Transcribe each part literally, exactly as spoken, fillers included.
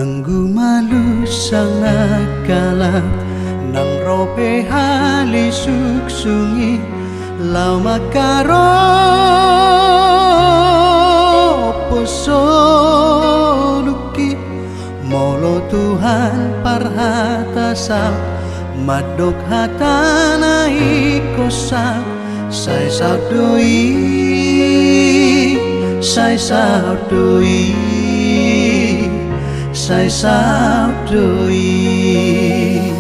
Anggo malus sangkap halak, nang ro pe halisuk sungi, laho mangkarophon soluki. Molo Tuhan parhata saut, mandok hatana ingkon saut, sai saut do i, sai saut do i, sai saut do i.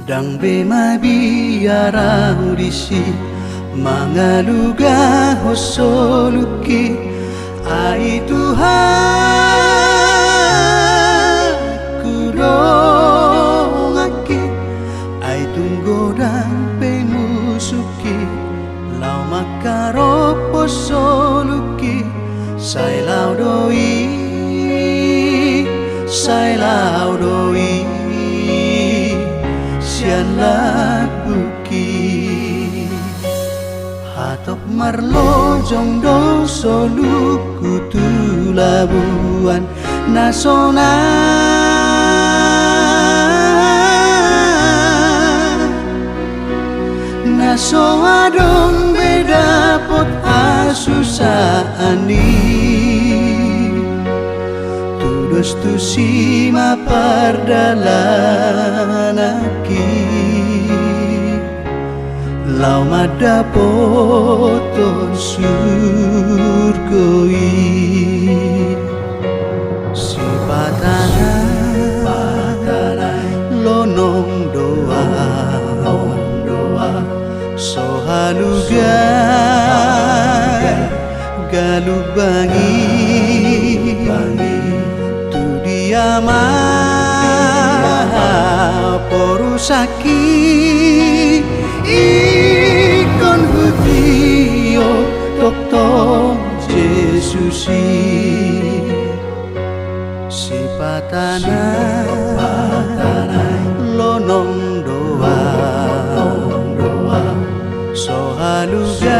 Ndang be mabiar ahu disi mangalugahon soluki, ai Tuhanku donganki, ai tung godang pe musuki, laho mangkarophon soluki, sai laho do i, sai laho do i, sian lambungki. Hatop marlojong do soluku tu labuan na sonang, na so adong be dapot hasusaan i. Tudos tusi ma pardalananki, laho mandapothon surgo i. Sipata nai, sipata nai, lonong do ahu, lonong do ahu, so halugaon galup bangi, tu dia ma porusangki, ingkon hutio tongtong Jesus i. Sipata nai, sipata nai, lonong do ahu, lonong do ahu, so halugaon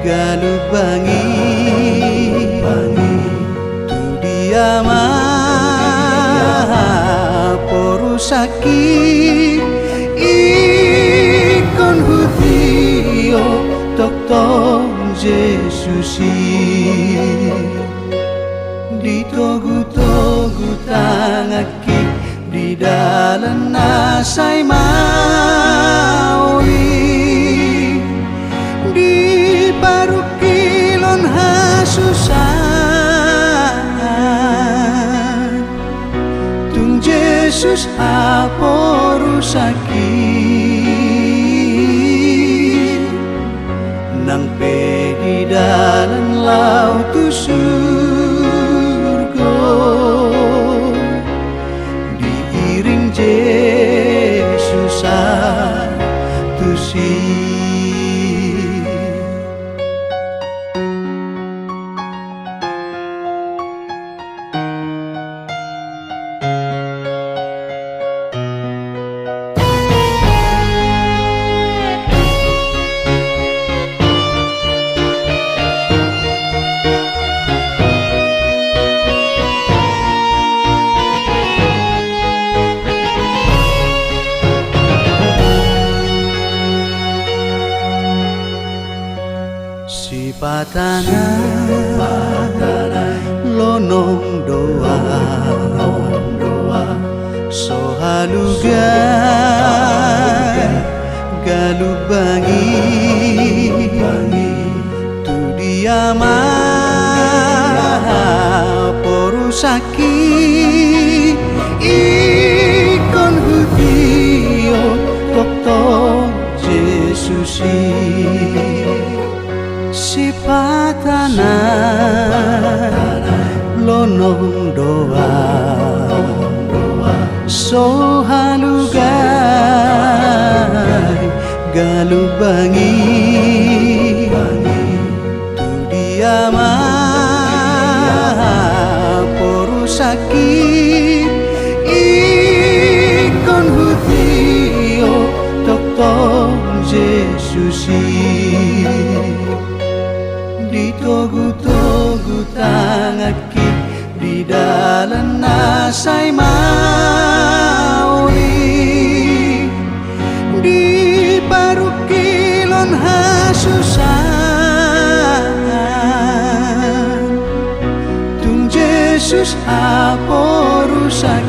galup bangi, tu dia ma porusangki, ingkon hutio tongtong Jesus i. Ditogutogu tanganki di dalan na sai maol i, di parungkilon hasusaan, tung Jesus haporusangki. Nang pe di dalan laho tu surgo, diiring Jesus ahu tusi. Sipata nai, sipata nai, lonong do ahu, lonong do ahu, so halugaon galup bangi, tu dia ma porusangki, ingkon hutio tongtong Jesus i. Sipata nai, lonong do ahu, so halugaon galup bangi, tu dia ma porusangki, ingkon hutio tongtong Jesus i. Ditogutogu tanganki Di dalan na sai mauli, di parungkilon hasusaan, tung Jesus aporusaki.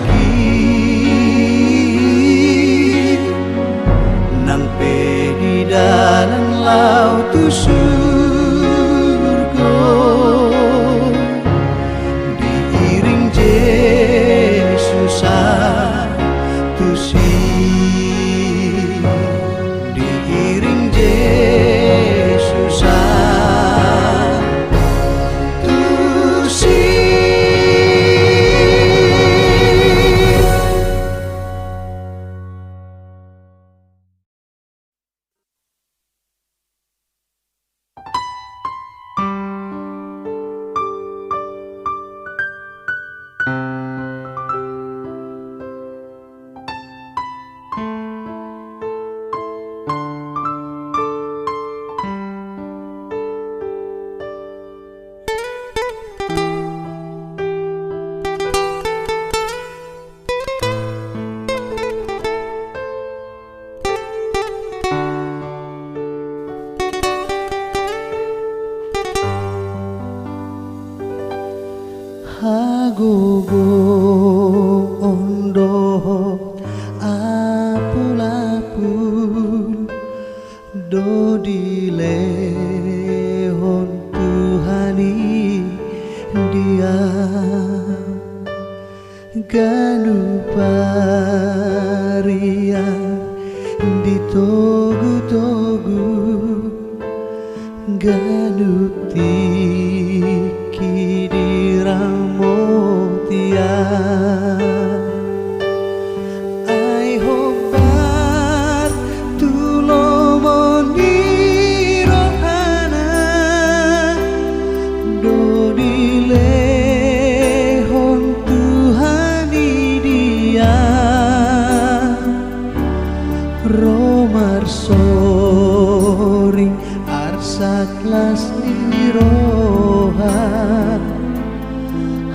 Nang pe di dalan laho tu surgo, diiring Jesus ahu tusi. Diiring Jesus ahu tusi. Hagogoon dohot apulapul do dilehon Tuhan i di ahu. Ganup ari ahu ditogutogu, ganup tingki diramoti ahu. Ai hombar tu lomo ni rohana do dilehon Tuhan i di ahu. Ro marsoring arsak las ni roha,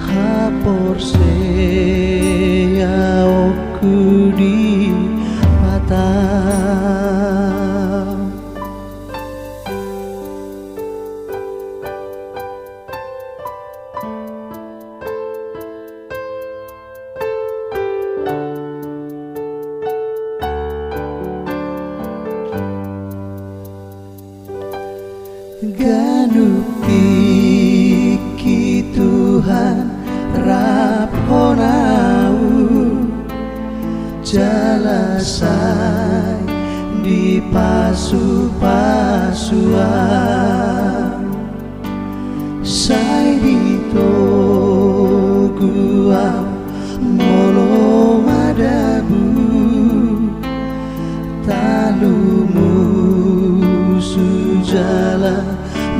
haporseaonku di Debata. Ganup tingki Tuhan raphon ahu, jala sai dipasupasu ahu. Sai ditogu ahu molo madabu, talumusu jala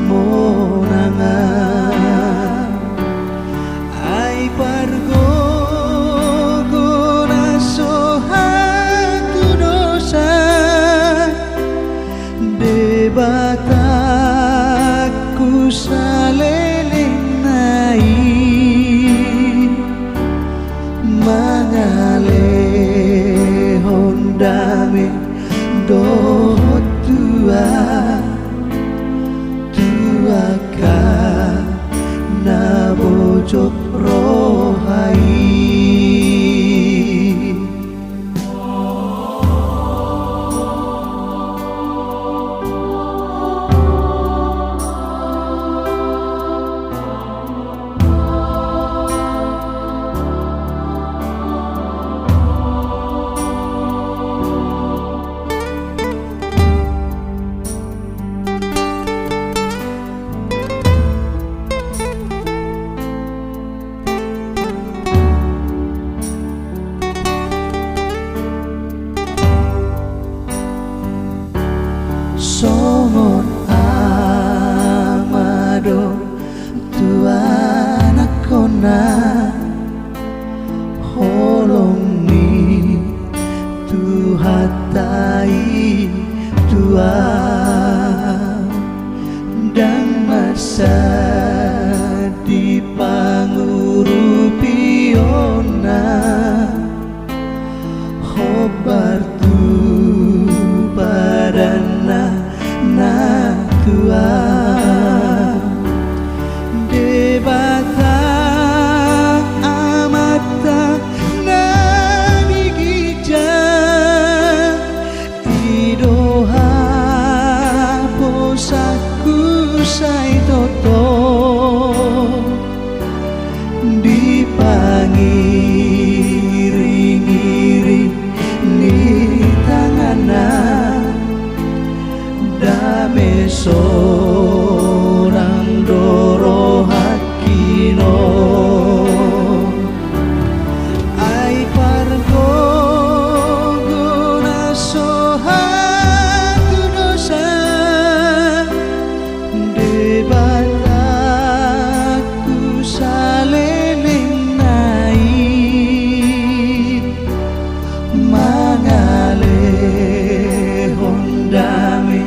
monang ahu. Ai pargogo na so hatudosan, Debatangku saleleng na i, mangalehon dame dohot tua, tu angka na bojok roha i. Songon ama do tu anakkonna, holong ni Tuhanta i tu ahu. Ndang mansai di pangurupion Dona hombar tu padanna na tua. Debata Amanta na di ginjang, i do haposanku sai toto. Di pangiringiring ni tanganna, dame sonang do rohangki on. Ai pargogo na so hatudosan, Debatangku saleleng na i, mangalehon dame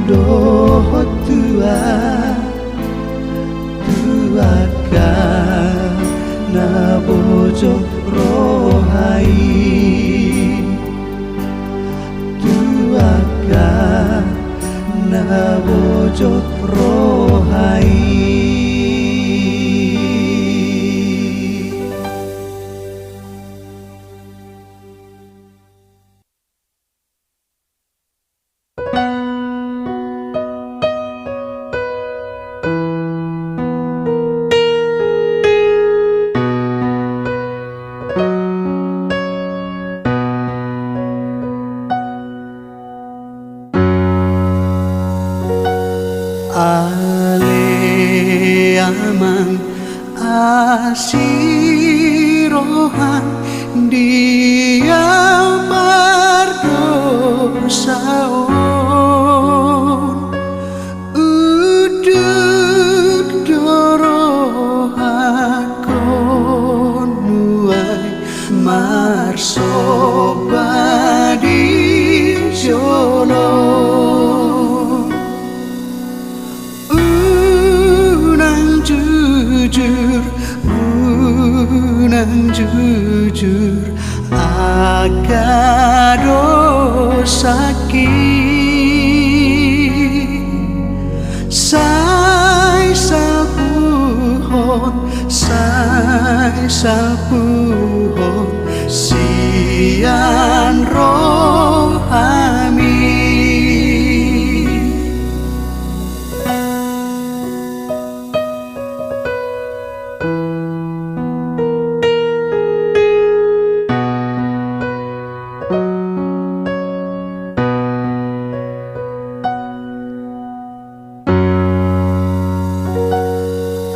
dohot tua, tu angka na bojok roha i, tu angka na bojok roha i. Ale Amang, asi roham di au pardosa on, unduk do rohangku nuaeng marsomba di jolo. Unang jujur, unang jujur angka dosangki. Sai salpuhon, sai salpuhon sian rohami.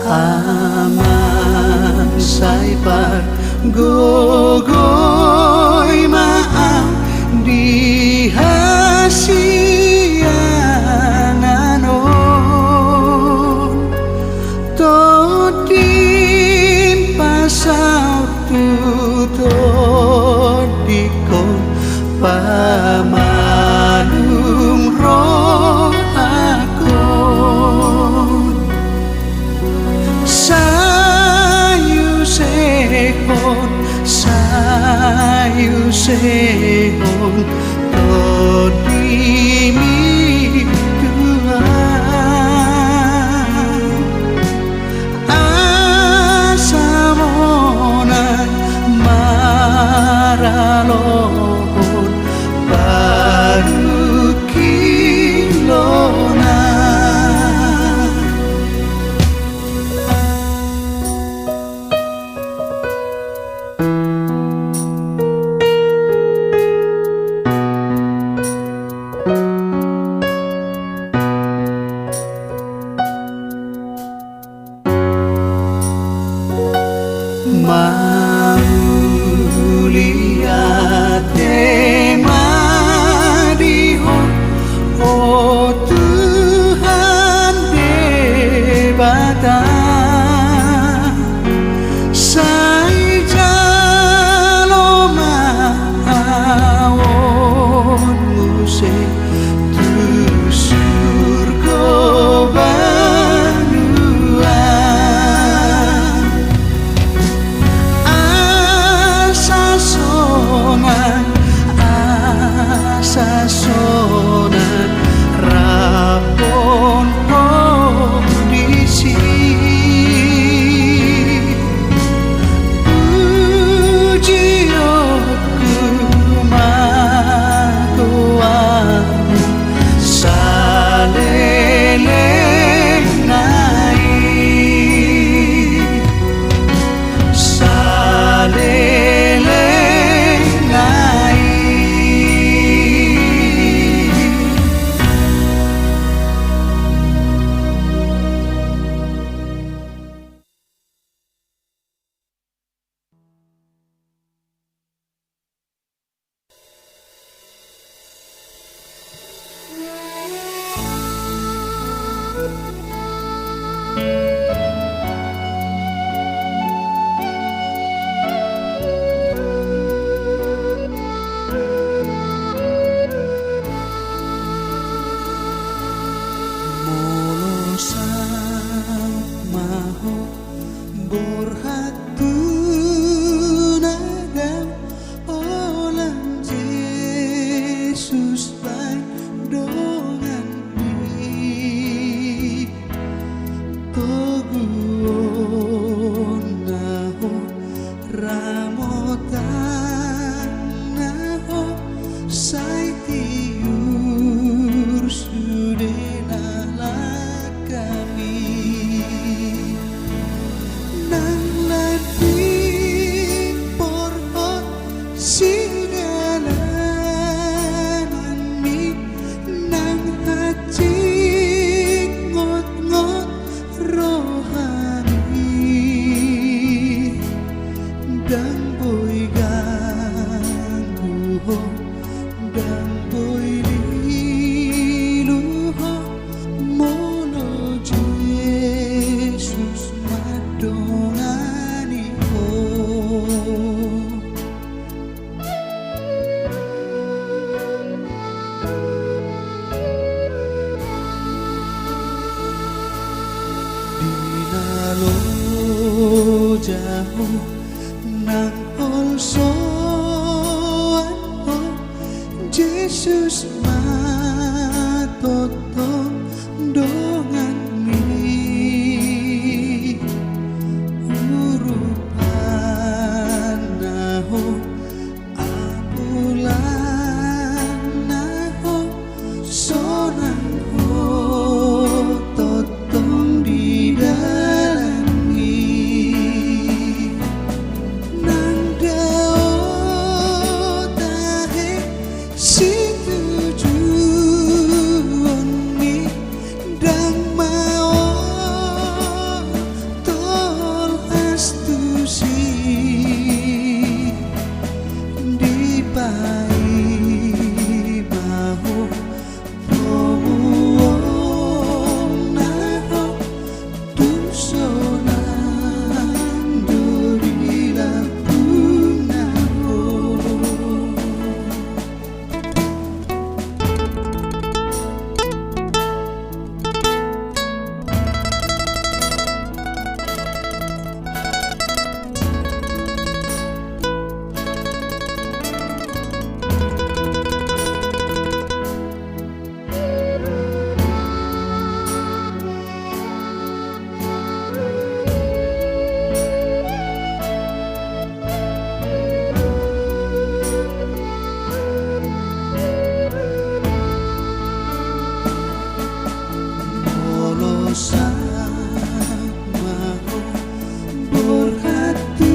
Amang, sai pargogoi ma au di hasiangan on. Tondim pasaut tu tondingkon, pamalum rohangkon. Sai usehon, sai usehon tondimi, Tuhan. Asa monang maralohon parungkilona. Mauliate ma di Ho, o Tuhan Debata. Sai jalo ma au on muse tu surgo banua. Loja ho nang holsoan ho, Jesus ma tongtong donganmi. Urupanna ho, ampulanna ho, sonang ho tongtong di dalanmi. Nang dao tahe situjuonmi, ndang maol tolhas tusi. Dipaima ho pomuonna ho, tung sonang do di lambungna ho. Molo sahat ma ho borhat tu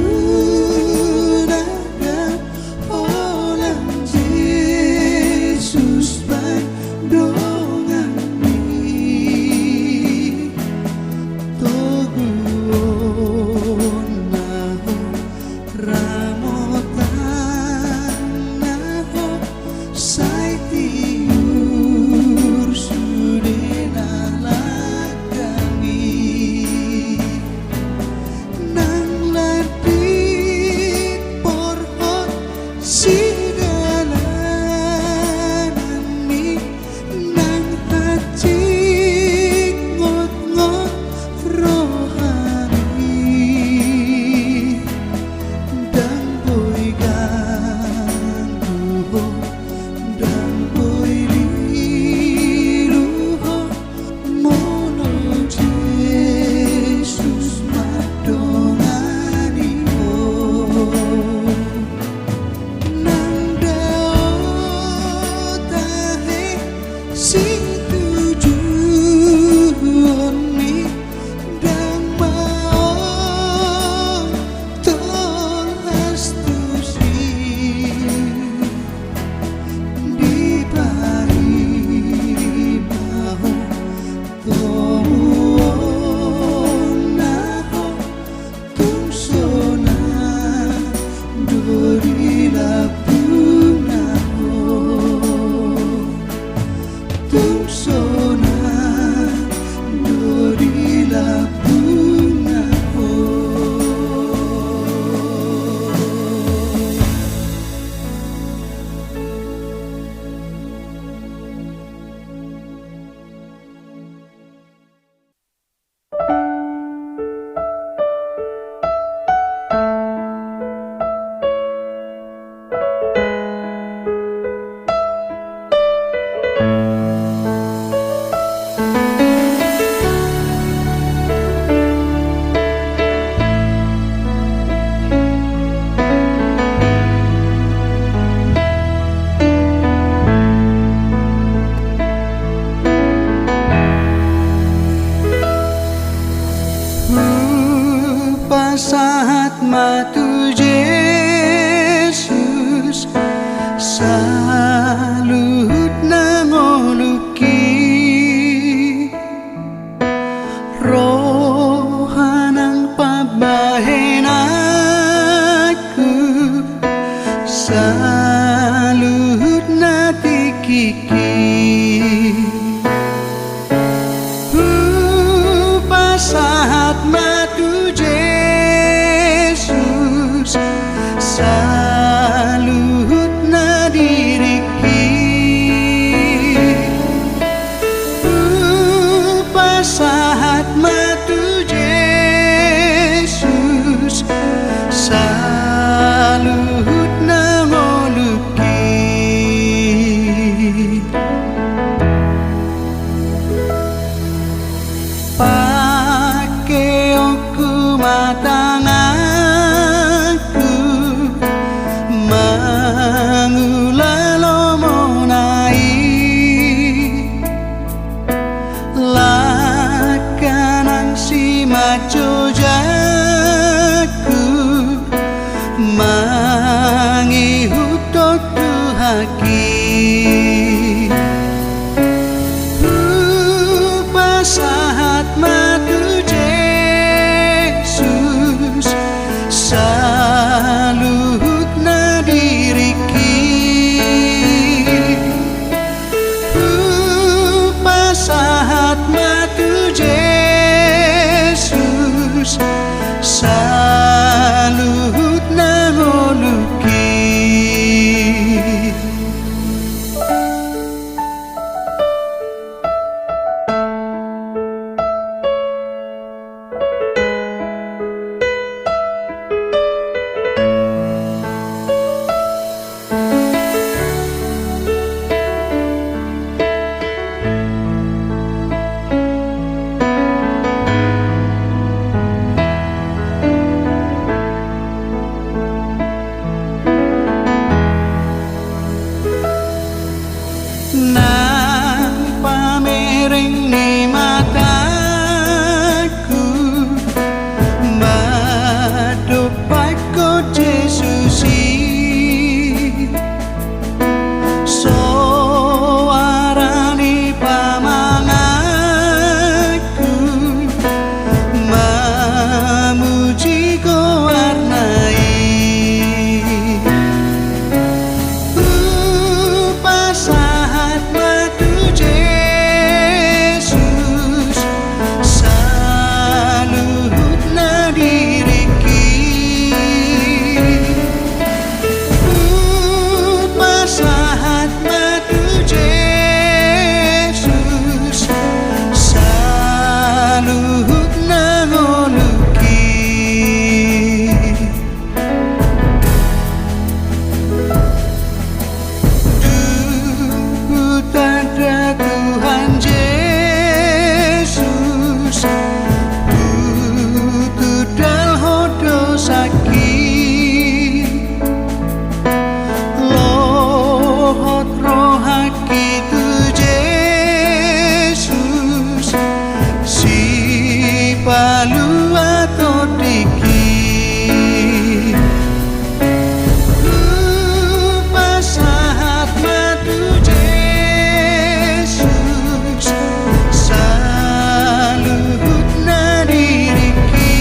dao, holan Jesus baen donganmi. Toguonna ho, ramotanna ho, sai tiur sude na langkami. Nang landit porhot sidalananmi, nang hansit ngotngot rohami, ndang boi ganggu ho, ndang boi lilu ho, molo Jesus mandongani ho. Nang dao tahe situjuonmi, ndang maol tolhas tusi. Dipaima ho pomuonna ho, tung sonang do di lambungna ho. Tung sonang do di lambungna ho. Hupasahat ma tu Jesus saluhut na ngolungki, roha nang pambahenanku, saluhut na tingkingki. Hupasahat ma tu Jesus saluhutna diringki. Hupasahat ma tanganku mangula lomona i. Langka nang simanjujungku mangihuthon Tuhanki. Hupasahat ma tu Jesus saluhutna diringki. Hupasahat ma tu Jesus saluhutna ngolungki. Nang pamereng ni matangku mandompakhon Jesus i. Soara ni pamanganku mamuji goarna i. Hupasahat ma tu Jesus saluhutna diringki. Hupasahat ma tu Jesus saluhutna ngolungki. Dung hutanda Tuhan Jesus, hutundalhon dosangki. Lohot rohangki tu Jesus, Sipalua tondingki. Hupasahat ma tu Jesus saluhutna diringki.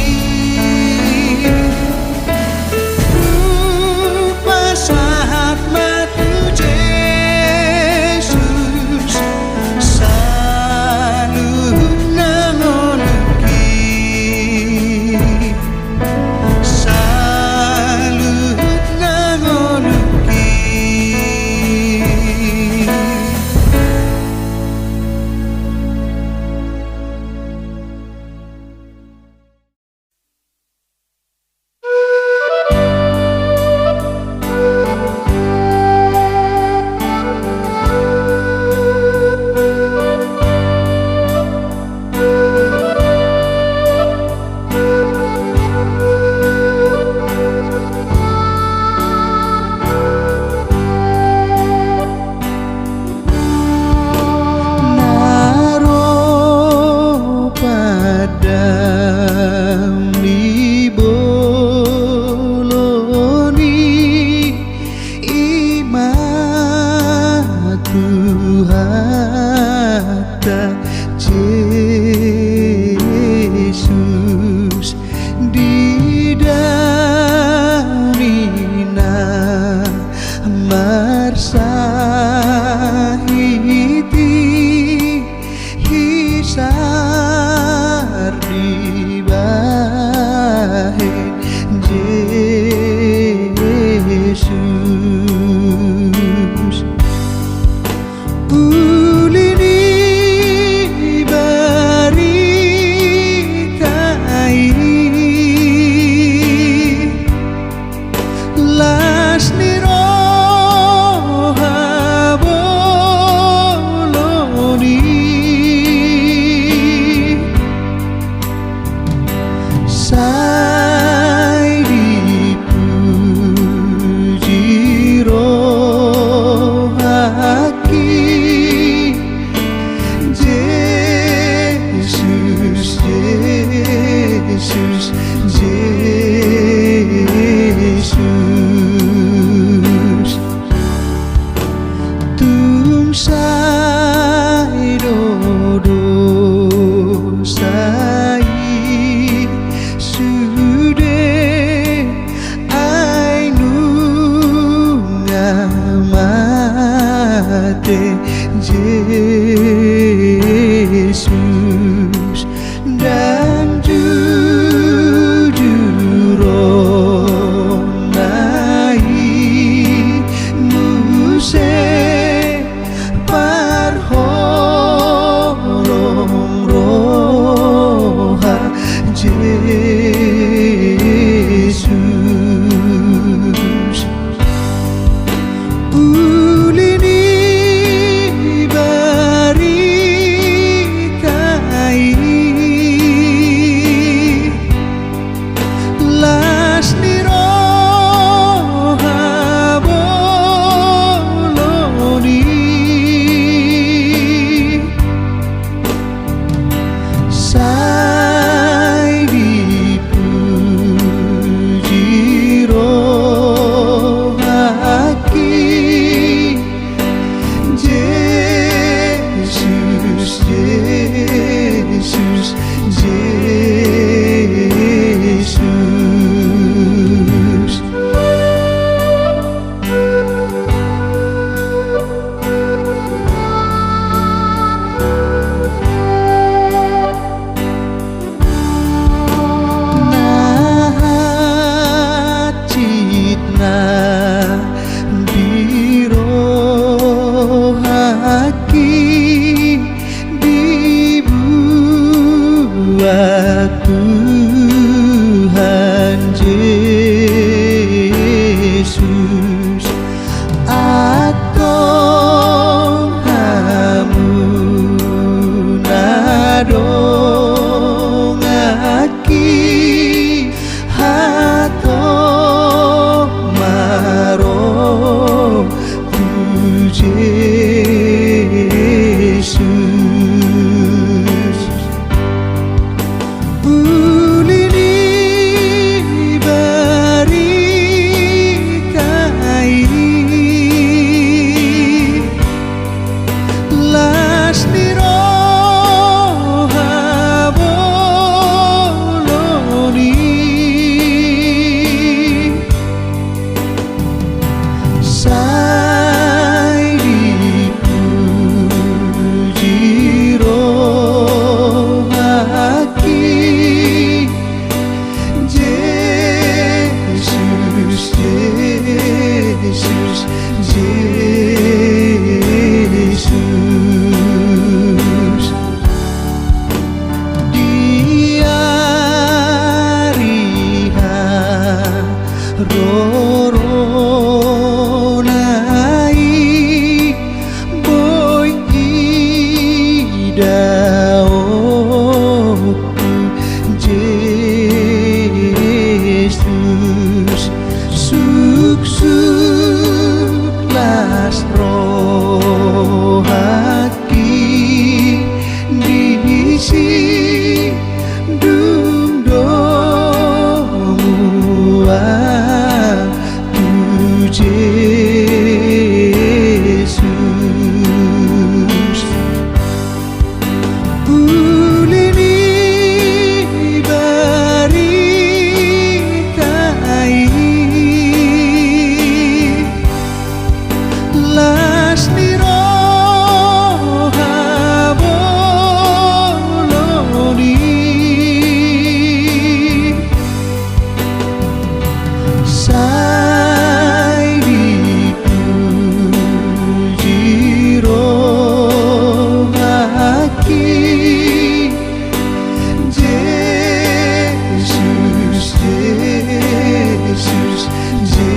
Hupasahat ma tu Jesus saluhutna ngolungki. Saluhutna ngolungki. Na ro pandang ni bolon i, i ma Tuhanta Jesus. Di daun i na marsahit i, hisar dibahen Jesus. Uli ni barita i, las ni roha bolon i. Sa Tuhan Jesus, antong hamu na donganki, hatop ma ro tu Jesus. Uli ni barita i, las ni roha bolon i. Sai dipuji rohangki, Jesus, Jesus, Jesus. Di ari harorona i, boi idaonku Jesus, suksuk las roha ki disi, dung domu au tu Jesus. Uli ni barita i, las ni roha bolon i. Sai dipuji rohangki, Jesus, Jesus, Jesus, Jesus,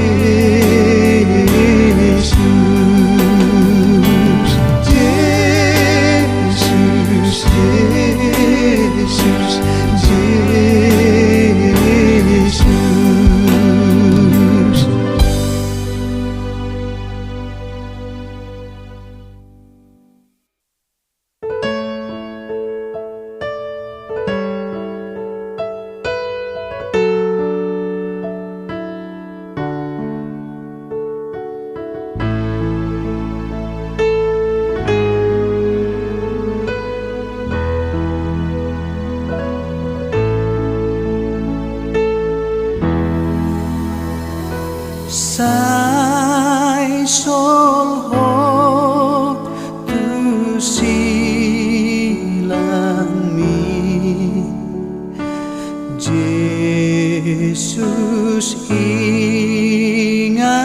Jesus, Jesus. Sai solhot tu silangmi, Jesus ingananku,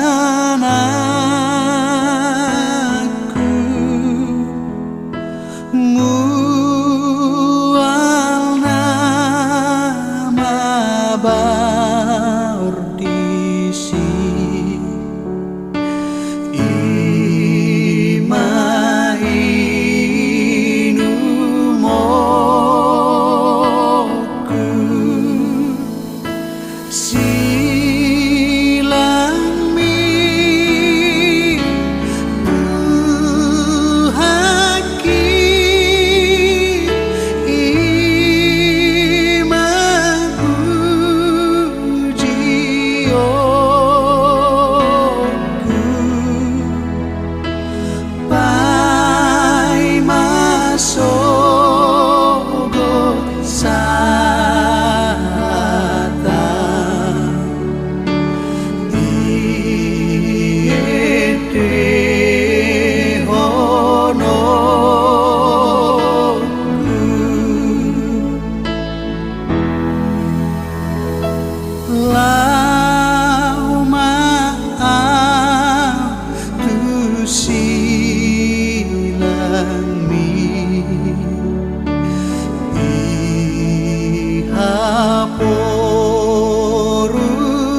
mual na mabaor disi. I ma inumonku, si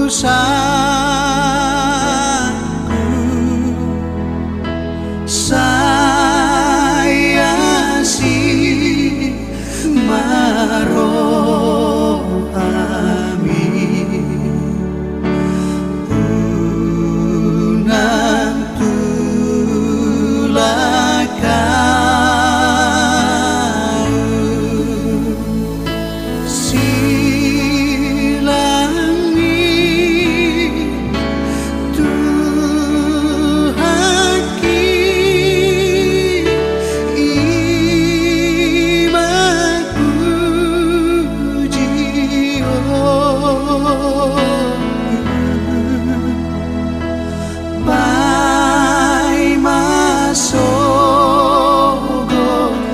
Sai asi ma rohami, unang tulak ahu. Silangni Tuhanki, i ma pujion. Paima sogot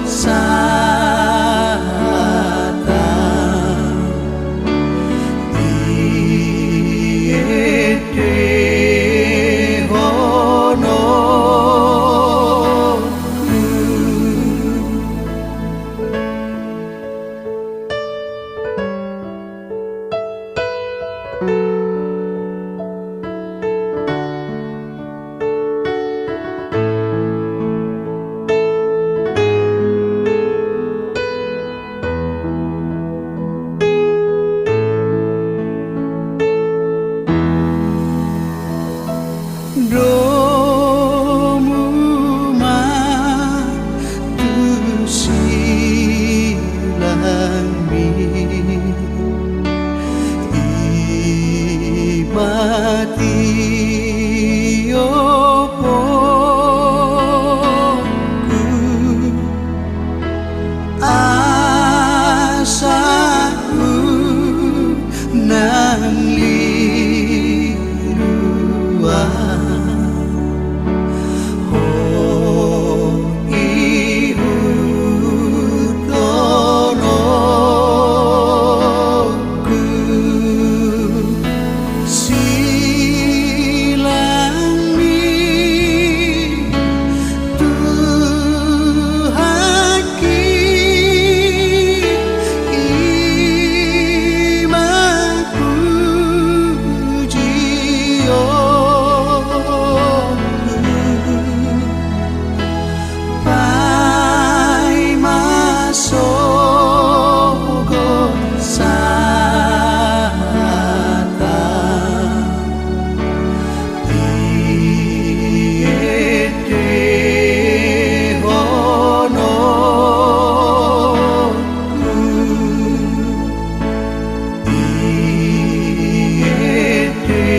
sahat di endehononku. Domu ma tu silangmi, i ma tioponku. Asa unang lilu ahu, ho ihuthononku. Silangni Tuhanki, i ma pujionku. Paima sogot sahat di endehononku. Di endehononku.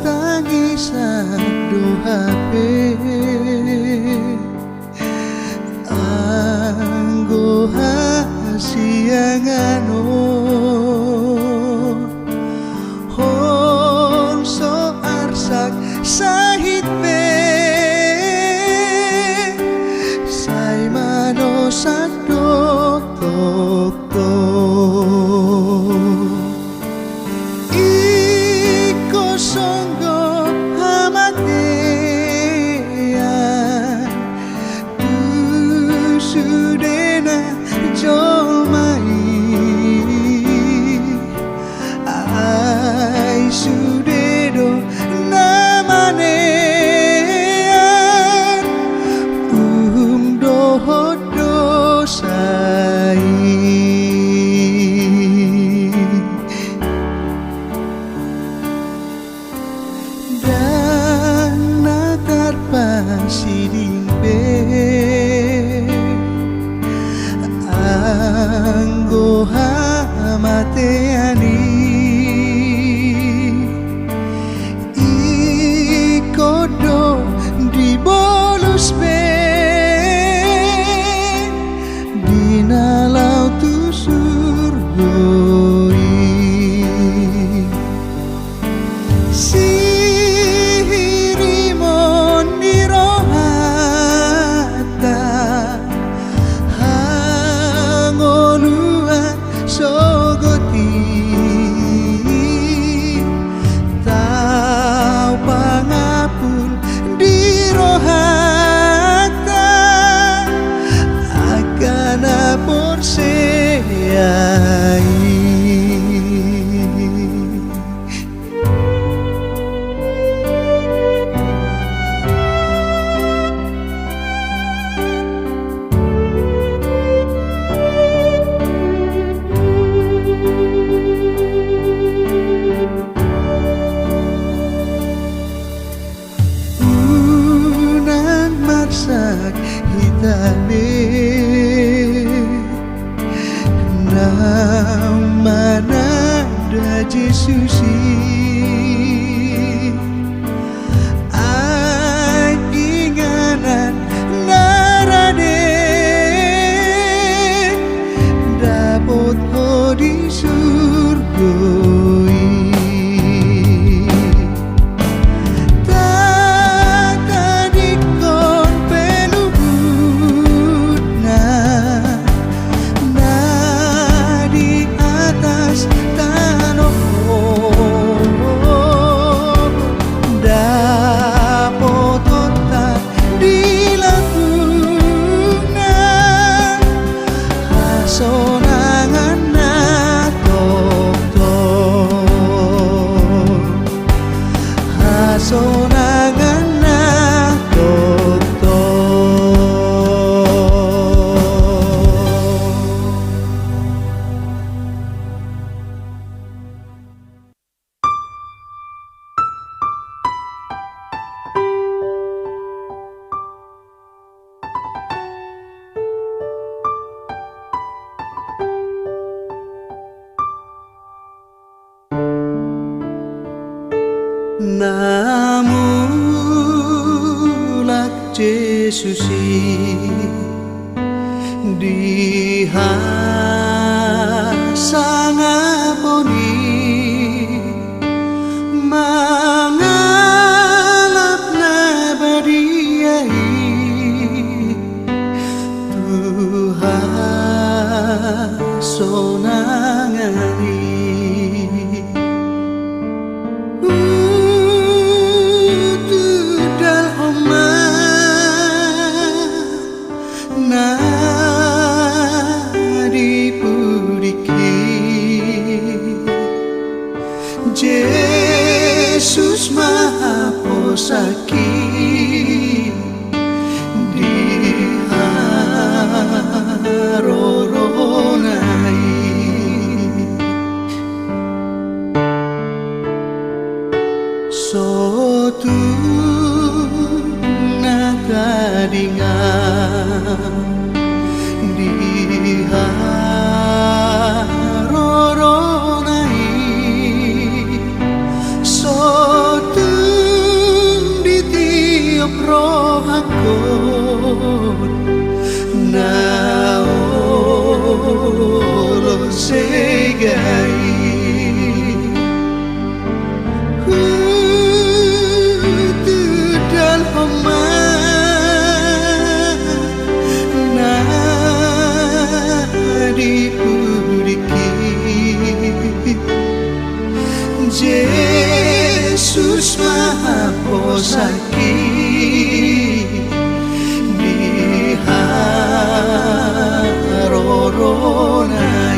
Partangisan do hape anggo hasiangan on. Hon so arsak sahit pe, sai manosak do tongtong. Ingkon songgop hamatean tu sudena jolma i, ai sude do na manean uhum dohot dosa i. Ndang na tarpasiding be anggo hamatean i, ingkon do dibolus be Naung mananda Jesus i, ai inganan na rade dapot ho di surgo i. Tatadingkon pe luputna na di atas tano, dapotonta di lambungna hasonangan na tongtong, hasonangan na tongtong. Na mulak Jesus i di hasangapon i, mangalap na badia i tu hasonangan i. Hutundalhon ma na di pudik i. Jesus ma haposak i di harorona i. So tung na tadingan di harorona i, so tung ditiop rohangkon na olo sega i. Hutundalhon ma na di pudik i. Jesus ma haposak i di harorona i.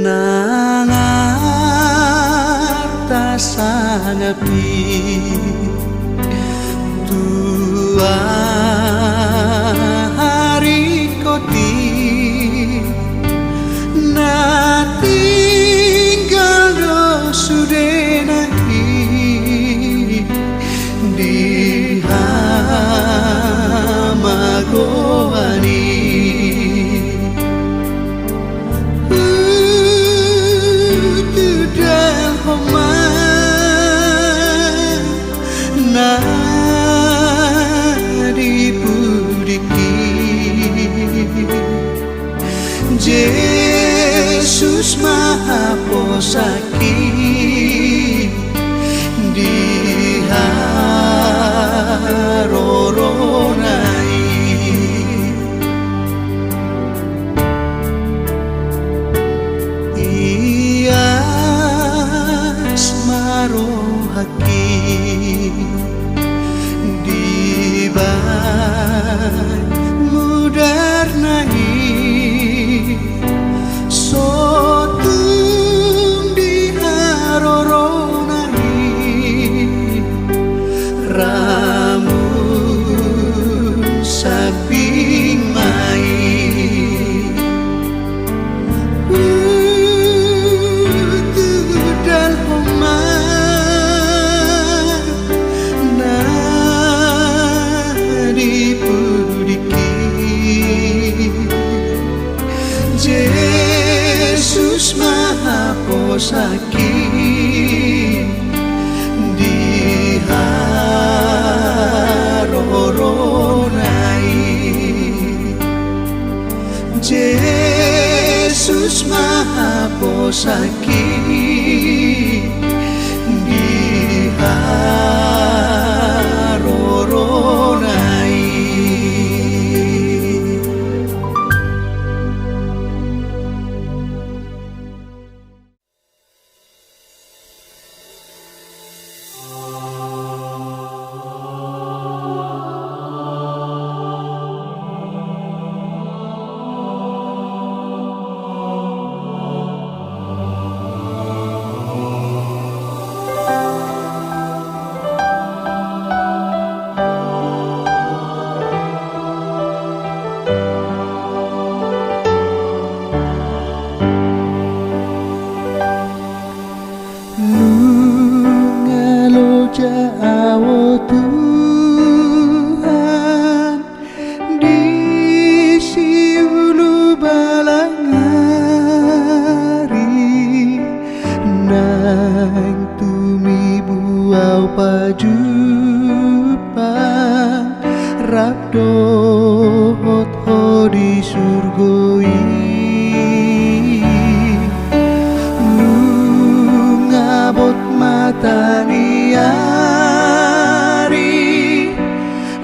Nang arta sangap i tu aha ringkot i, na tinggal do sudena i di hamagoan i. Hutundalhon ma na di pudik i. Sangking di harorona i. Nunga loja au Tuhan, di siulu balang ari, naeng tumibu au pajumpang rap dohot Ho di surgo i. Nunga bot mata ni ari,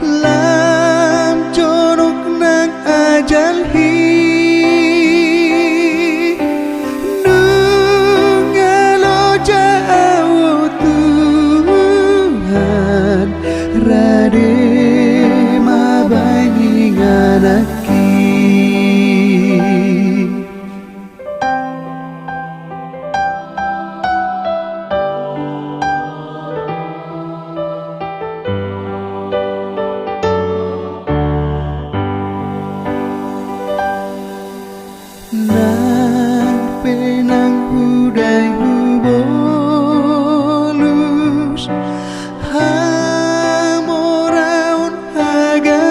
lam jonok nang ajal i. Nunga loja au Tuhan, rade ma baen ingananki. Nang pe nang hudai hubolus, hamoraon hagabeon,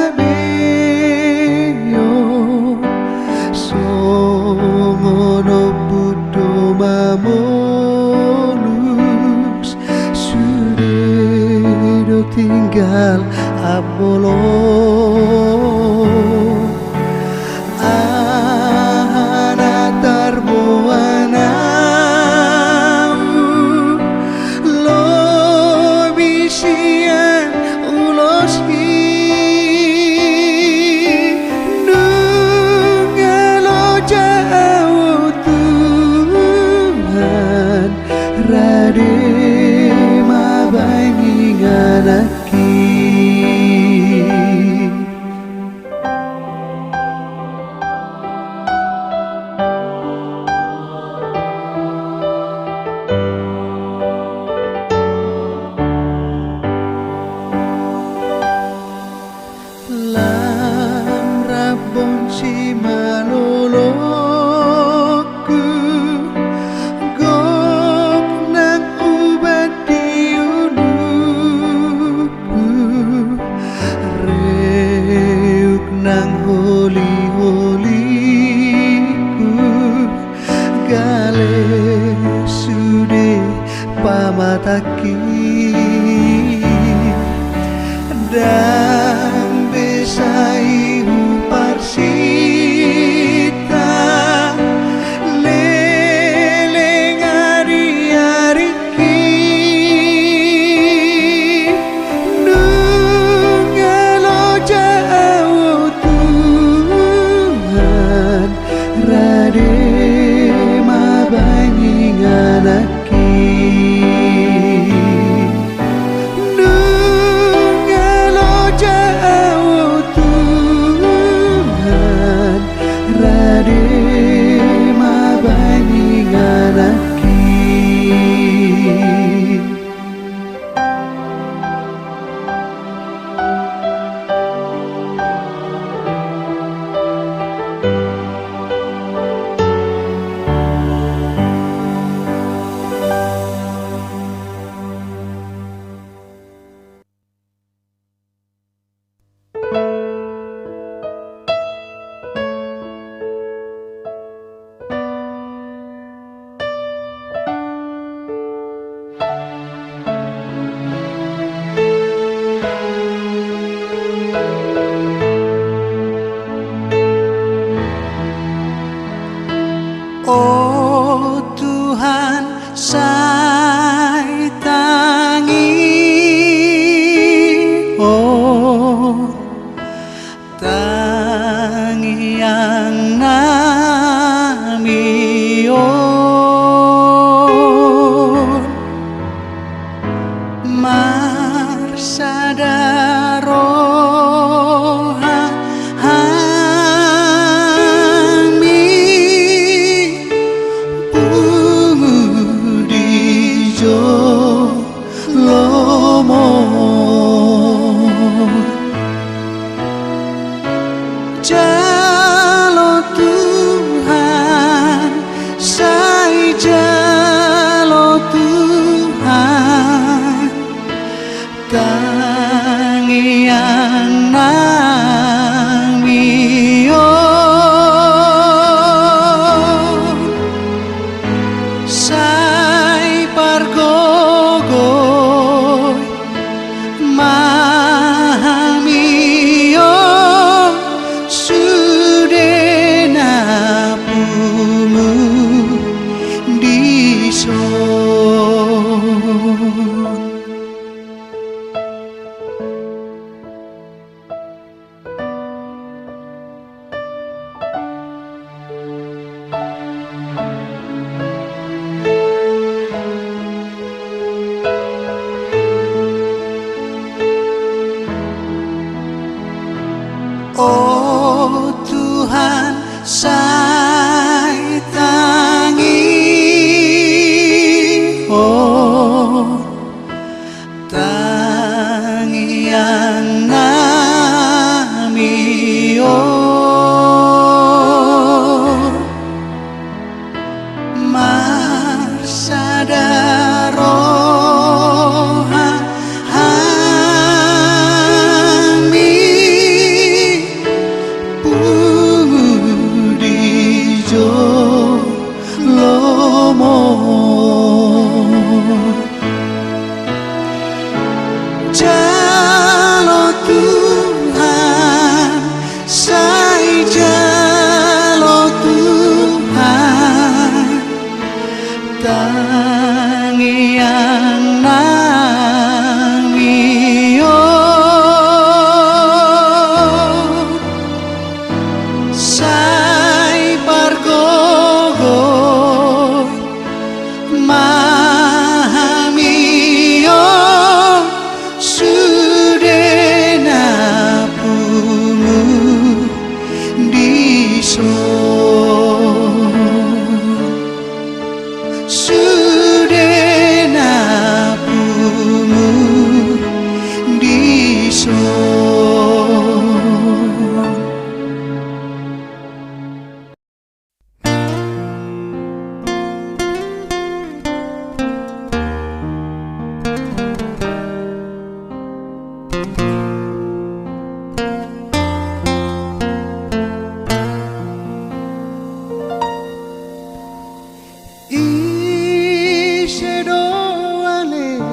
songon ombun do mamolus, sude do tinggal ambolon. Aha na tarboan au, lobi sian ulos i. Nunga loja au Tuhan, rade ma baen ingananki. Lam rap bonsi malolongku, gok nang ubat di ulu. Reuk nang holi-holiku, gale sude pamatangki. Ndang be sai huparsinta leleng ari-ari Nunga loja au Tuhan, rade ma baen ingananki. Nunga loja Marsada roha hami pungu di jolomo. Jalo Tuhan, sai jalo Tuhan, tangiang nami on. Sai pargogoi ma hami on, sude na pungu dison. O Tuhan, sai tangihon tangiang nami on. Marsada roha hami pungu di jolomo. Jalo Tuhan, sai jalo Tuhan, tangiang nami on. Sai pargogoi ma hami on, sude na pungu dison. Sude na pungu dison. Ise do alealeta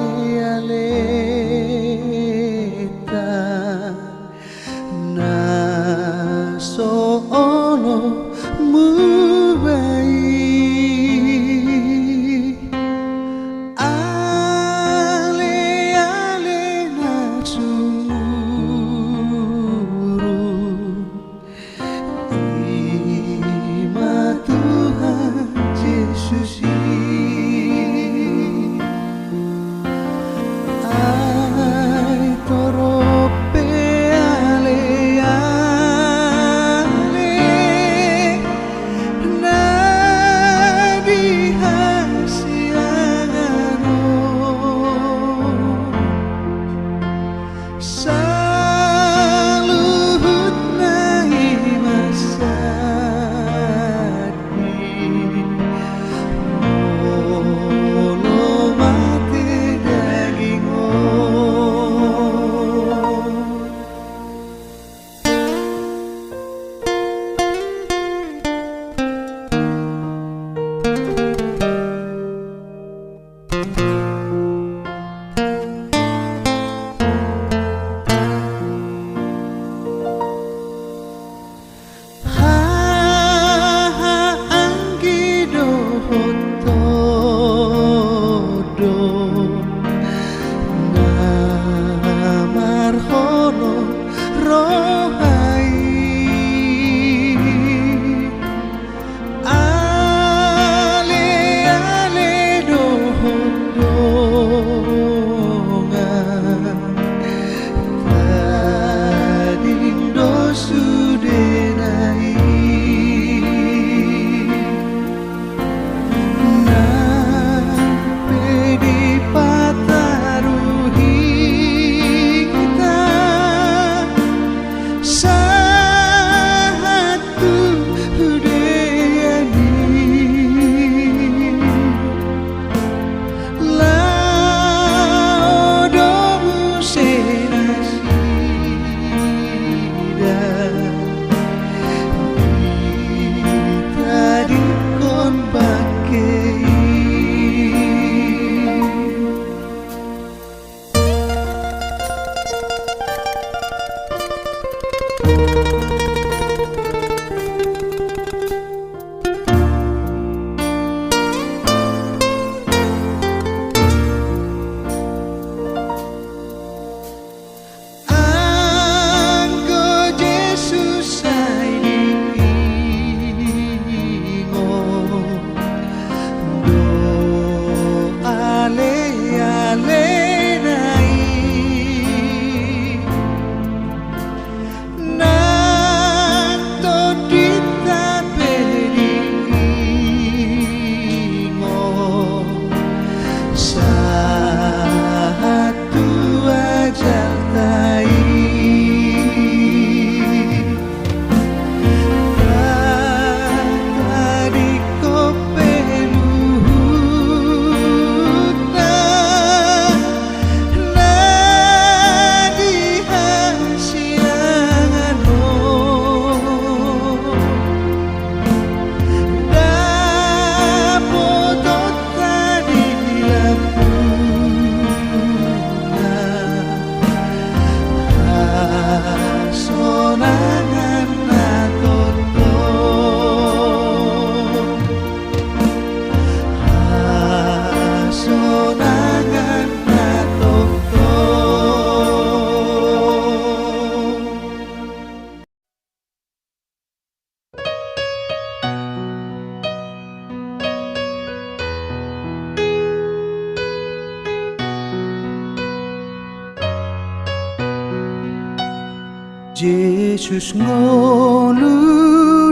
Jesus ngolu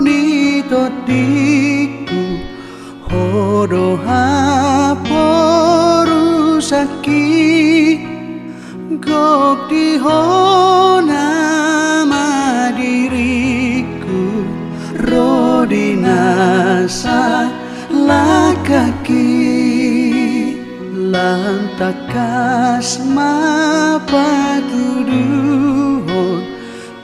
ni tondingku, Ho do haporusangki, gok di Ho nama diringku, ro di na salangkangki. Lam tangkas ma patuduhon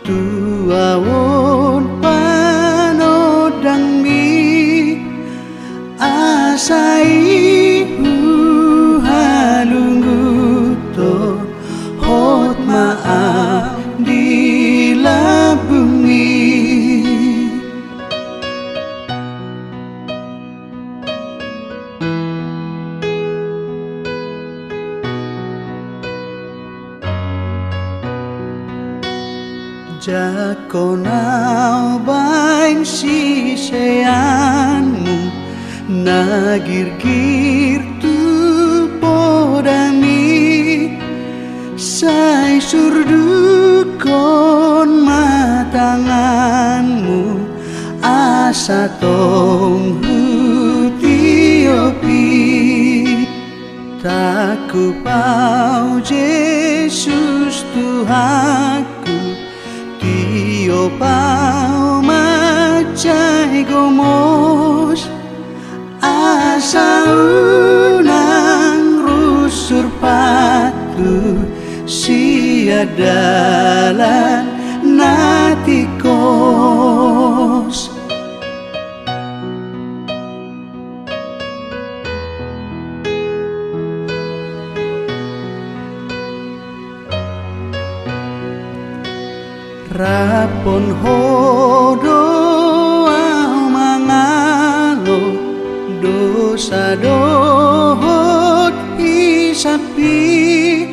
tu ahu on panondangmi, asa i huhalungunhon, hot ma ahu di lambungmi. Jangkon ahu bahen siseanmu, na girgir tu podami, sai surdukkon ma tanganmu, asa tong hutiopi. Tangkup ahu Jesus Tuhanku, tiop ahu mansai gomos, asa unang rusur patu sian dalan na tingkos. Raphon Ho do ahu mangalo, dosa dohot hisappi.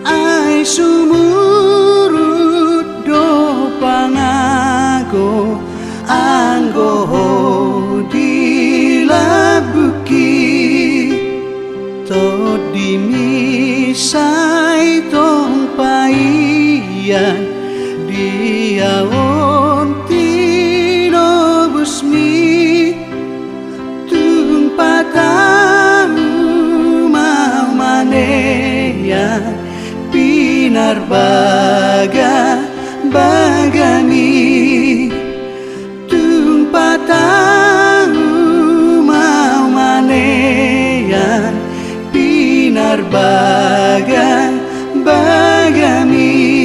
Ai sumurut do pangago anggo Ho di lambungki. Tondimi sai tong paian di ahu on tinobusmi. Tung patahum ahu manean pinarbagabagami. Tung patahum ahu manean pinarbagabagami.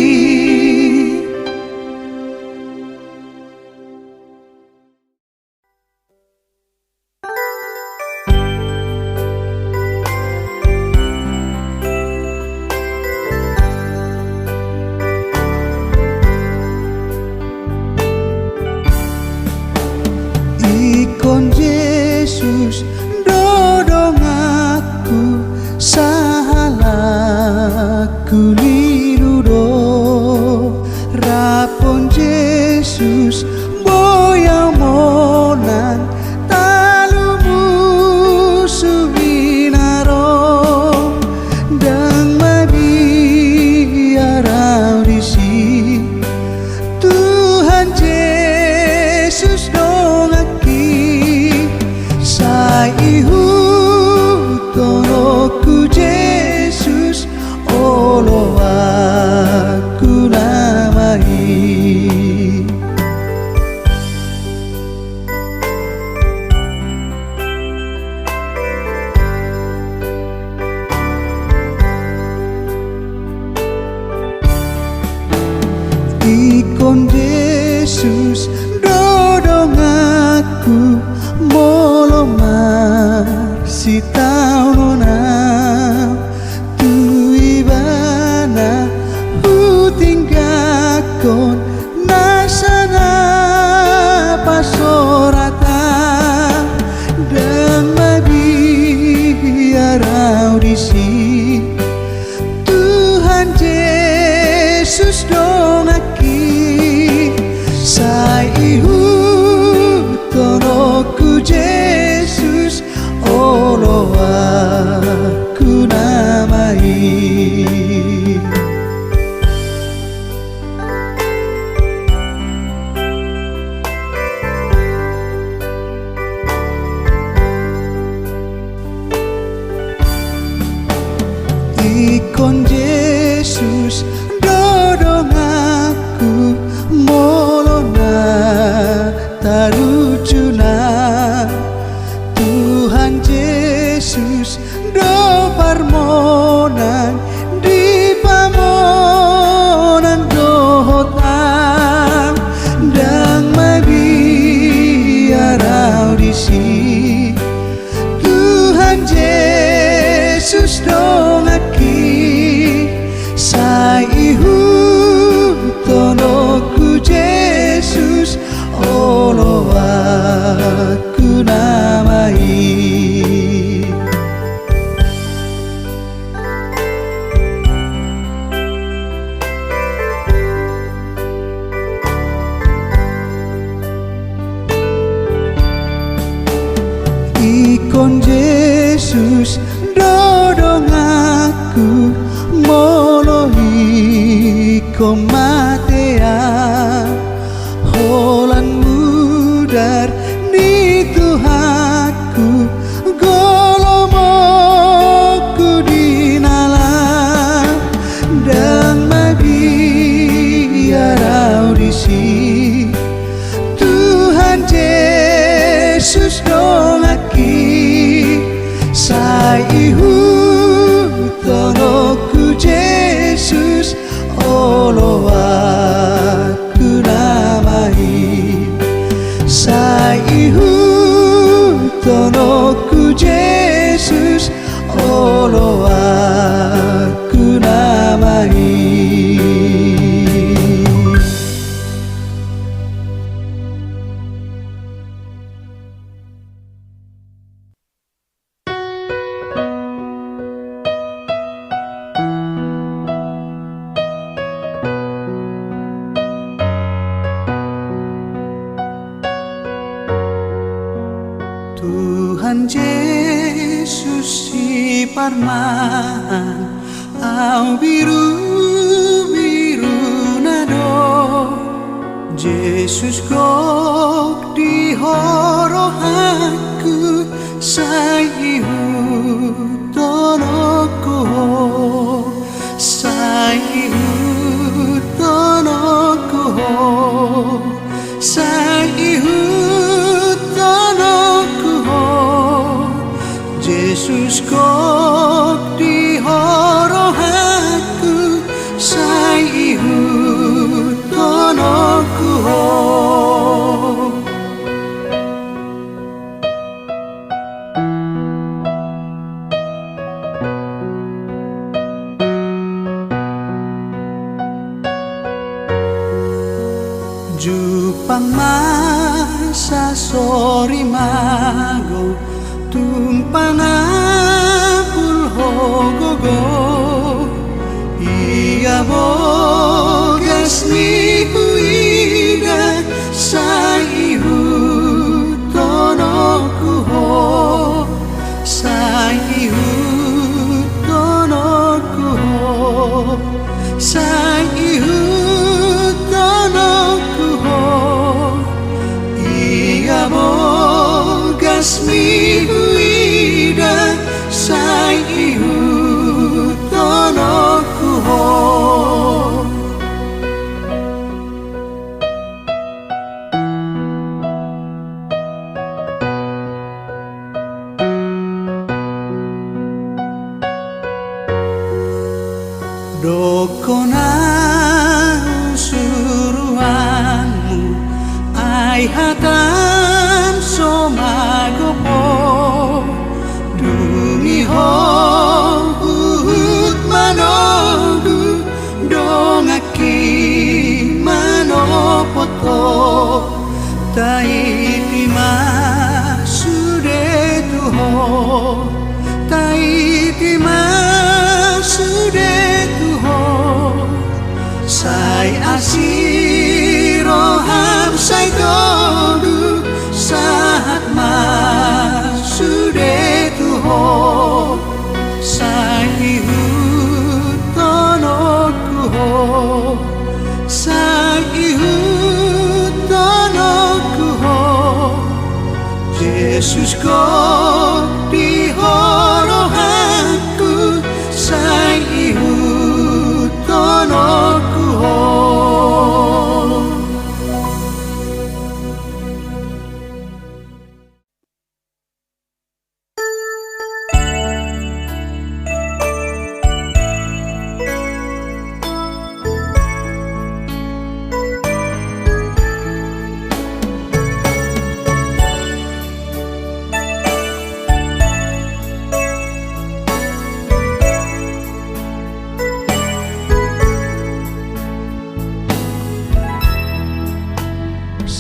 Ingkon Jesus do donganku, sahalakku lilu do. Raphon Jesus boi ahu monang, talu musu i na ro, ndang mabiar ahu disi. Tuhan Jesus donganki, sai ihuthononku Jesus, oloanku nama i. Ingkon Jesus do donganku, molo marsitaonon ahu, tu Ibana hutinggalhon nasa na pasoratan. Ndang mabiar ahu disi. Tuhan Jesus donganki, sai ihuthononku Jesus, oloanku nama i. Matea, holan mudar ni Tuhanku, golomokku di nalan, ndang mabiar au disi. Tuhan Jesus donganki, sai ihuthononku Jesus, oloanku nama i. Sai ihuthononku Jesus, oloanku nama i. Tuhan Jesus siparmahan, au birubiruna do. Jesus gok di ho rohangku, sai ihuthononku ho, sai ihuthononku ho, sai ihuthononku ho. Jesus gok di ho rohangku, sai ihuthononku ho. Jumpang ma sasori mago, tung pangapul ho gogo. Ia bogasmi huida, sai ihuthononku ho, sai ihuthononku ho, sai ihuthononku ho. Ia bogasmi huida, sai ihuthononku ho. Dokkon ahu suruanmu, ai hatam so magop ho. Dung i ho huhut manogu, donganki manopot ho. Taiti ma sude tu ho, taiti ma sude tu ho. Sai asi roham sai togu, sahat ma sude tu ho. Sai ihuthononku ho, sai ihuthononku ho. Jesus gok di ho rohangku, sai ihuthononku ho.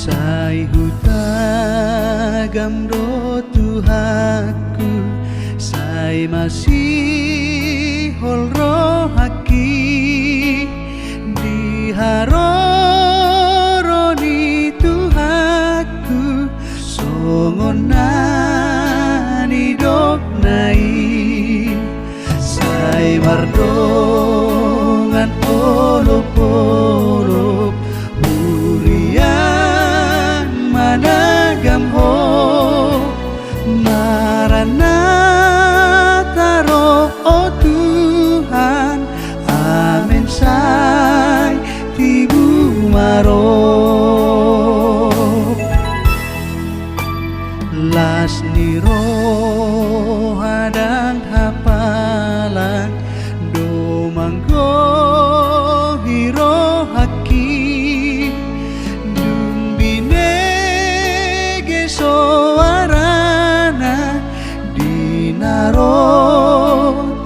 Sai hutagam do Tuhanku, sai masihol rohangki di haroro ni Tuhanku, songon na nidokna i. Sai mardongan olo po ro. Las ni roha ndang hapalang do manggohi rohangki, dung binege soarana di na ro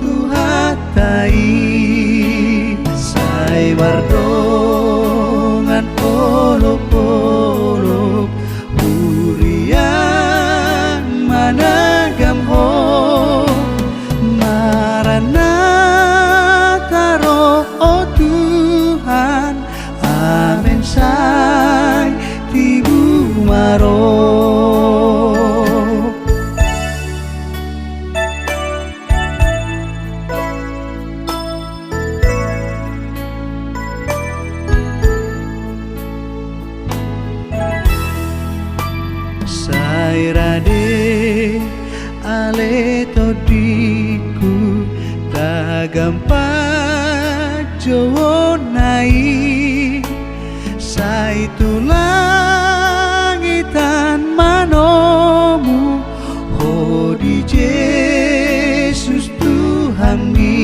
Tuhanta i. Sai mardongan olopolop huriang managam Ho. Maranatha ro, o Tuhan, amen, sai tibu ma ro. Sai rade ale tondingku tagam panjouonna i, sai tu langit an manomu Ho di Jesus Tuhanmi.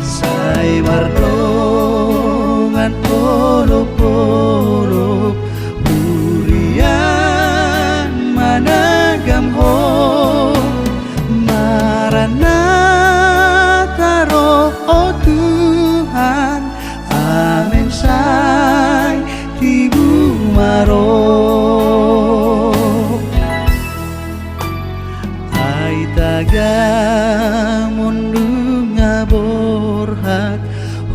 Sai mardongan olopolop huriang managam Ho. Maranatha ro, o Tuhan, amen, sai tibu ma ro. Ai tagamon nunga borhat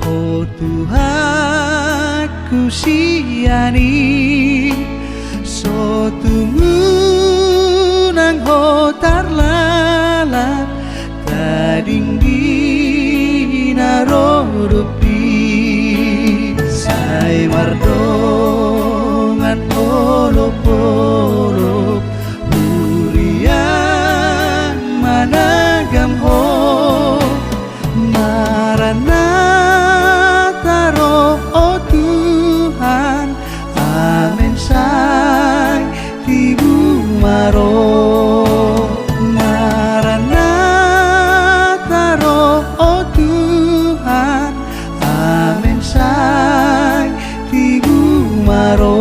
Ho Tuhanku sian i, so tung unang Ho tarlalap tading di na ro dope. Sai mardongan olopolop huriang managam Ho. Maranatha ro, o Tuhan, amen, sai tibu ma ro. Maranatha ro, o Tuhan, amen, sai tibu ma ro.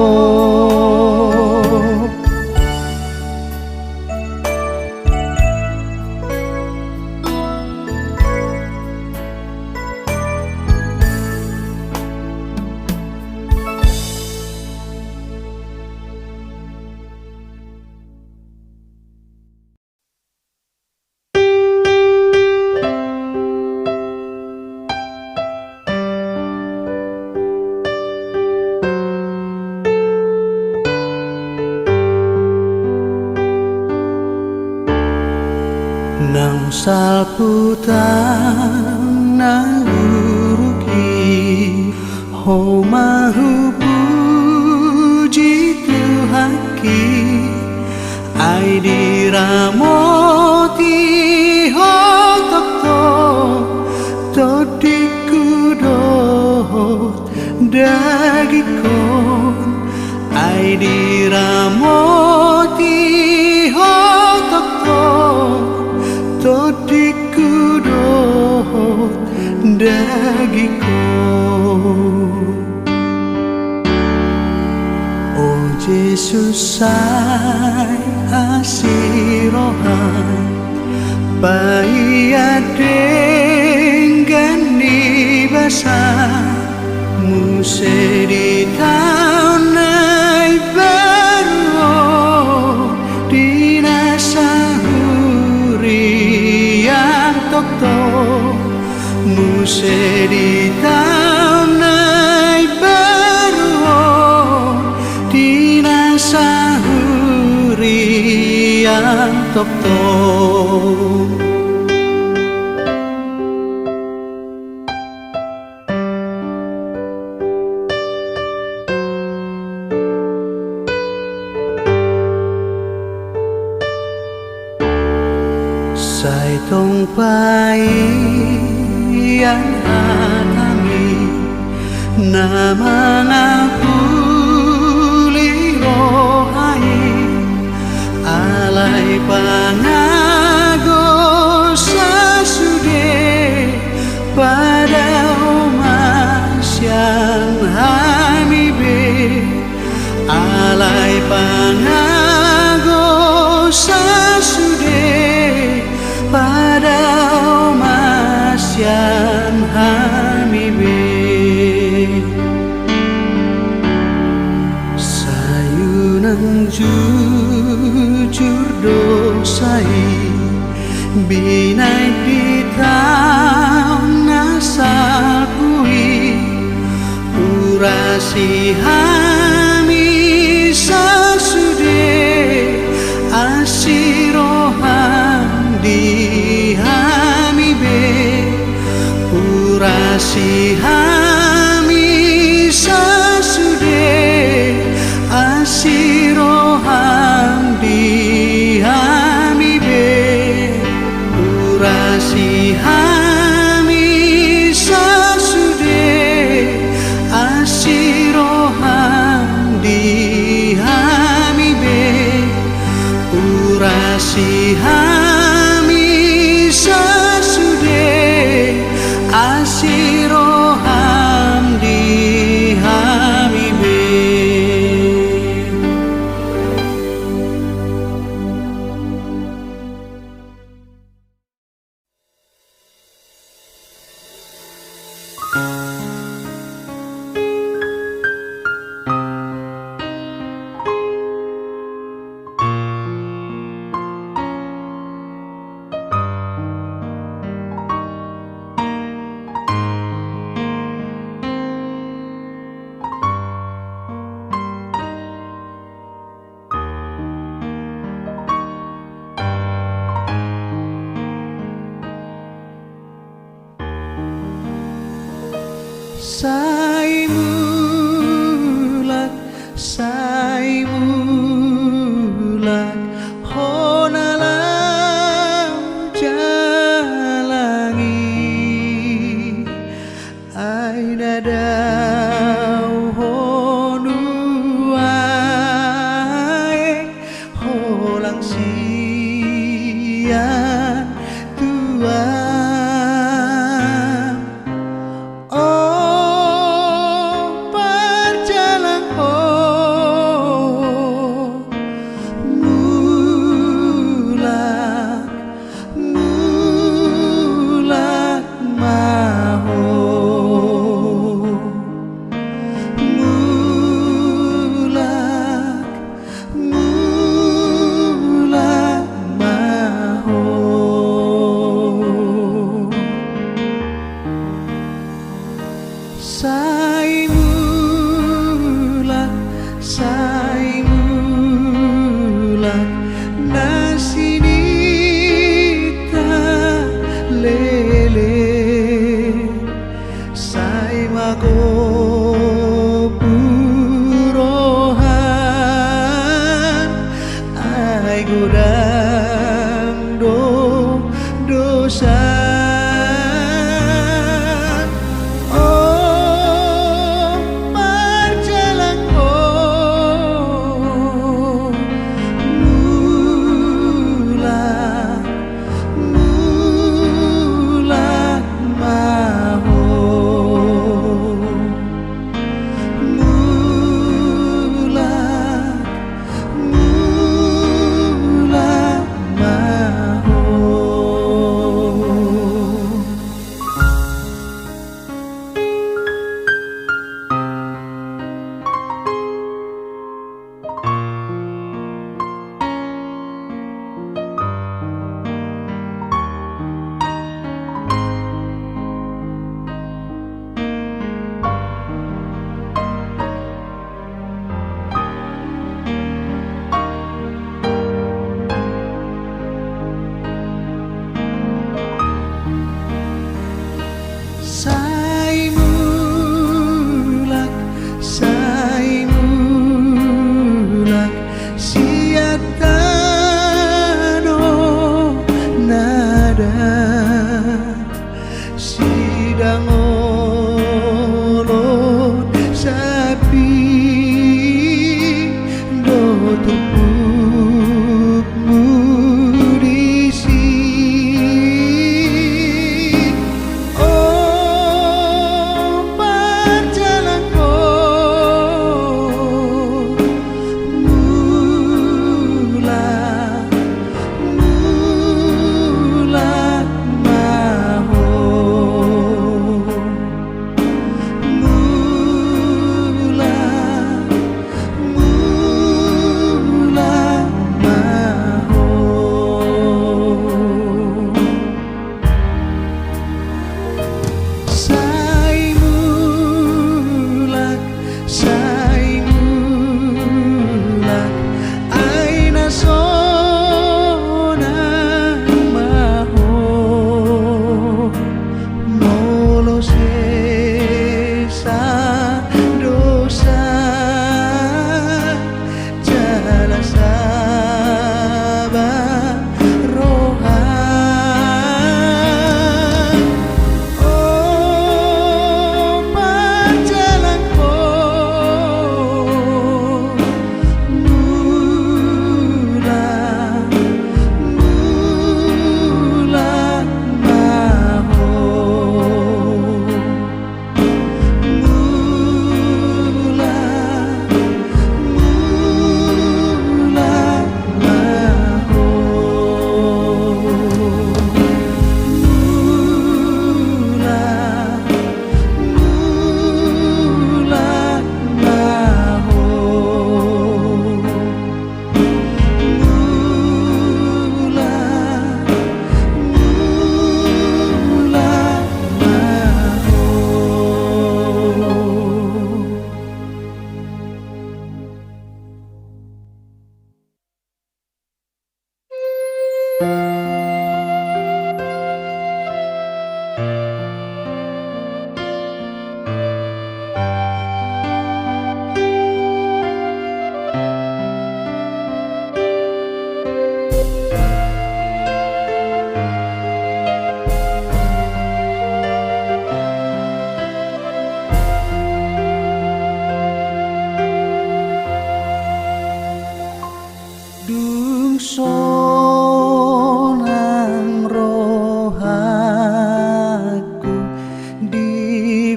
Nang salpu tang na buruk i, Ho ma hupuji Tuhanki. Ai diramoti Ho tongtong tondingku dohot dagingkon. Ai diramoti Ho tongtong tondingku dohot dagingkon. O Jesus, sai asi roham, paihut denggan ni basa, muse di taon na imbaru on, di na sahurian tongtong. Muse di taon na imbaru on, di na sahurian tongtong. Sai tong paihut hatami, Na mangapuli roha i, alai pangago sasude, padao ma sian hami be. Alai pangago sasude, padao ma sian hami be. Sai unang jujur do sai, binahen di taon na salpu i, urasi hami sasude, asi roham di hami be. Urasi hami sasude, asi roham di hami be. Urasi hami sasude, asi roham di hami be. Urasi hami sasude, asi roham di hami be. Sai mulak, sai mulak, hona lam jalang i. Ai na dao ho nuaeng holang sian tuam. O parjalang ho, mulak, mulak ma ho. Mulak, mulak ma ho. Sai mulak, sai mulak, na sininta lele. Sai magompu roham, ai godang do dosa. O parjalang ho, mulak, mulak ma ho.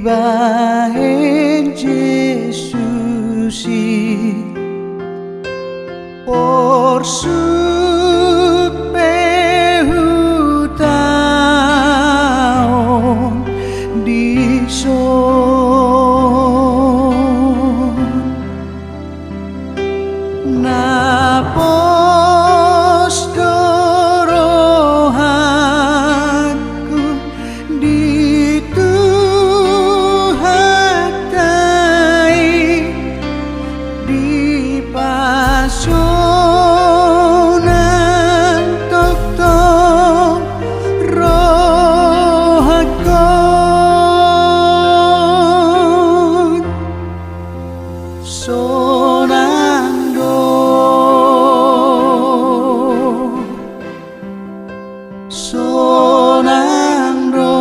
Dibahen Jesus i porsuk pe hutaon dison. Na pos do rohangku di Tuhanta i, dipasonang tongtong rohangkon. Sonang do, sonang do,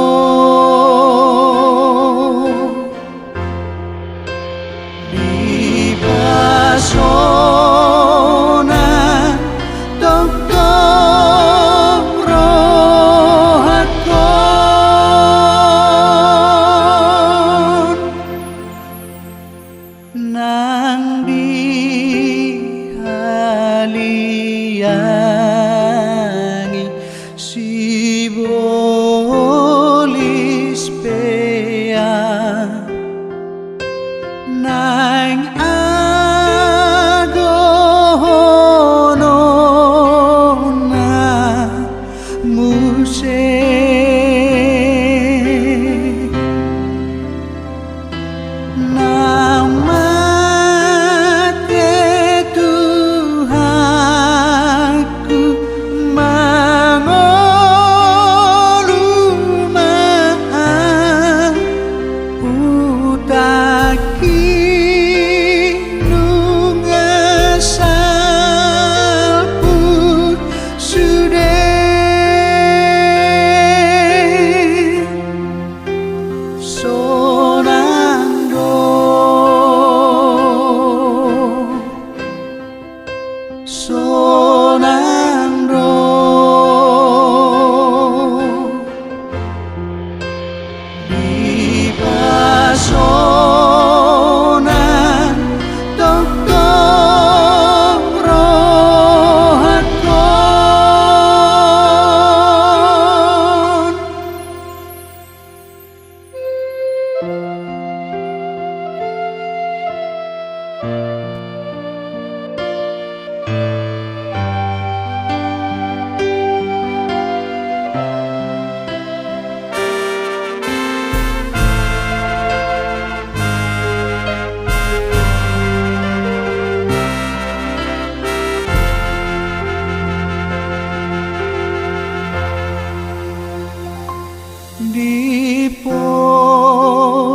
dipasonang tongtong rohangkon. Nang dihaliangi sibolis pe ahu, nang agohononna muse. Na mate Tuhanku, mangolu ma ahu, hutangki nunga salpu sude. Sonang do, sonang do, dipasonang tongtong rohangkon.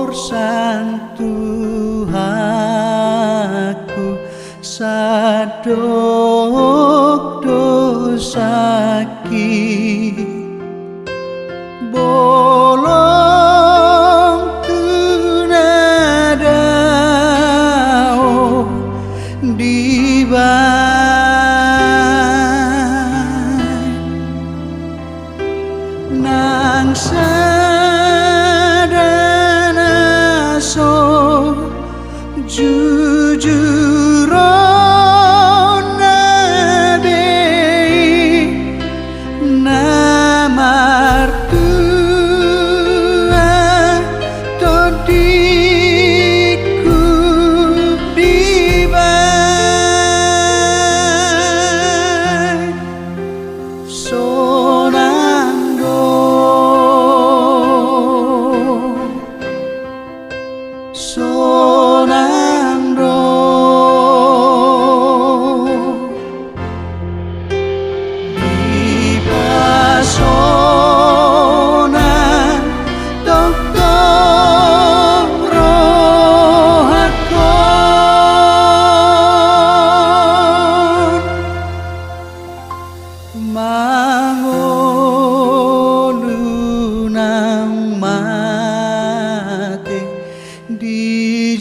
Diporsan Tuhanku sandok dosangki, bolong tu na daong dibahen. Nang sada na so jujur on na be i, na martua tondingku dibahen. Sonang do, sonang do, dipasonang tongtong rohangkon. Mangolu nang mate di